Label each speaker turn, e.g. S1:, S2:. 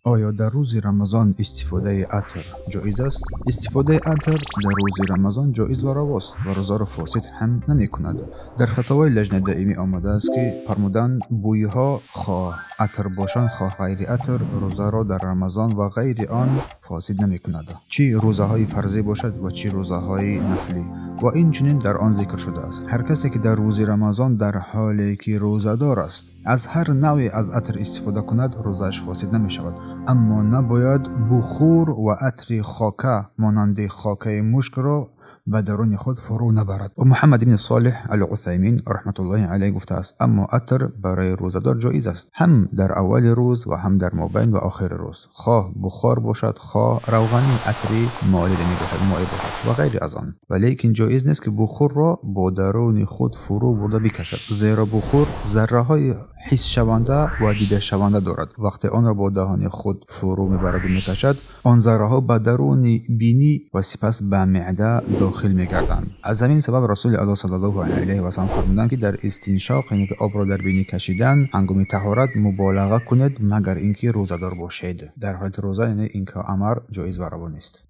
S1: Оё дар рӯзи Рамазон истифодаи атр ҷоиз аст? Истифодаи атр дар рӯзи Рамазон ҷоиз ва равост ва рӯзаро фосид ҳам намекунад. Дар фатвои Лаҷнаи Доимӣ омадааст, ки фармуданд: бӯйҳо, хоҳ атр бошанд, хоҳ ғайри атр, рӯзаро дар Рамазон ва ғайри он фосид намекунад, чӣ рӯзаҳои фарзӣ бошад ва чӣ рӯзаҳои нафлӣ. Ва инчунин дар он зикр шудааст: ҳар касе ки дар рӯзи Рамазон дар ҳоле ки рӯзадор аст, аз ҳар навъе аз атр истифода кунад, рӯзааш фосид намешавад. Аммо набояд бухур ва атри хока монанди хокаи мушкро ба даруни худ фурӯ набарад. Ва Муҳаммад ибни Солеҳ ал Усаймин раҳматуллоҳи алайҳ гуфтааст: аммо атр барои рӯзадор ҷоиз аст ҳам дар аввали рӯз ва ҳам дар мобайн ва охири рӯз, хоҳ бухор бошад, хоҳ равғанӣ атри молиданӣ бошад, моеъ бошад ва ғайри аз он. Ва лекин ҷоиз нест, ки бухурро бо даруни худ фурӯ бурда бикашад, зеро бухур зарраҳои ҳиссшаванда ва дидашаванда дорад. Вақте онро бо даҳони худ фурӯ мебараду мекашад, он зарраҳо ба даруни бинӣ ва сипас ба меъда дохил мегарданд. Аз ҳамин сабаб Расули Аллоҳ саллаллоҳу алайҳи васаллам фармуданд, ки дар истиншоқ, яъне ки обро дар бинӣ кашидан ҳангоми таҳорат, муболиға кунед, магар ин ки рӯзадор бошед. Дар ҳолати рӯза, яъне ин амр ҷоиз ва раво нест.